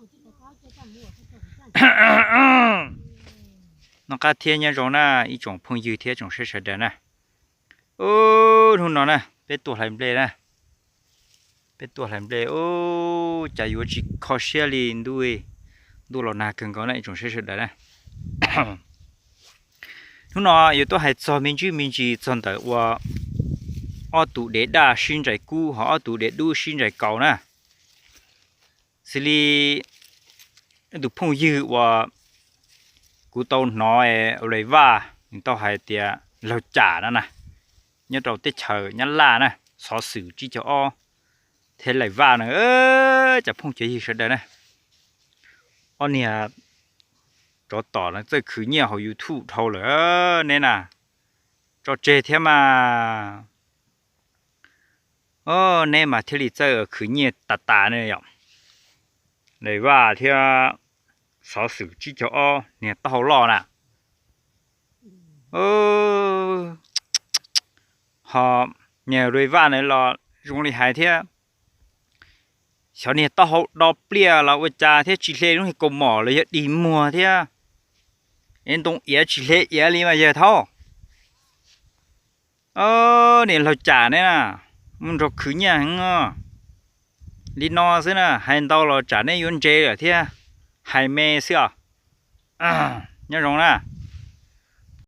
Noj qab thiab nyob zoo na ib tsoom phooj ywg thiab tsoom saib sawv daws na. Ub, hnub no na peb tuaj hlais nplej na, peb tuaj hlais nplej ub, cas yuav tsis kho siab li ntuj, ntuj los nag kawg nkaus na ib tsoom saib sawv daws na. Hnub no yuav tuaj hais txog me ntsis me ntsis txog ntawm ua ob tug dev daj sib ntsais kub ho ob tug dev dub sib ntsais kaus na. Xws li tus phooj ywg uas kuv tau hnov Lais Vaj nws tau hais tias laug Cam no na, nyob rau teb chaws Nyab Laj na, xov xwm tsib caug ob thiab Lais Vaj na, cov phooj cov ywg sawv daws na, ob niag tsov tom no txawj khwv nyiaj hauv YouTube dhau lawm neb na, tso tseg thiab mas. Neb mas thiaj li txawj khwv nyiaj tas tas ne yom. Lais Vaj thiab xov xwm tsib caug ob niag taub hau loj na, ho niag Lais Vaj na los zoo li hais thiab, xyov niag taub hau do pliaj los ua cas thiab tsis hle lub niag kaus mom los yog dig muag thiab, es ntoo iav tsis hle iav li mas yawg thaub. Niam laug Cam ne na, mus nrog khwv nyiaj heev li no xwb na, hais ntau los tsam neb yuav ntse lawm thiab, hais me xwb os. Nyob zoo na,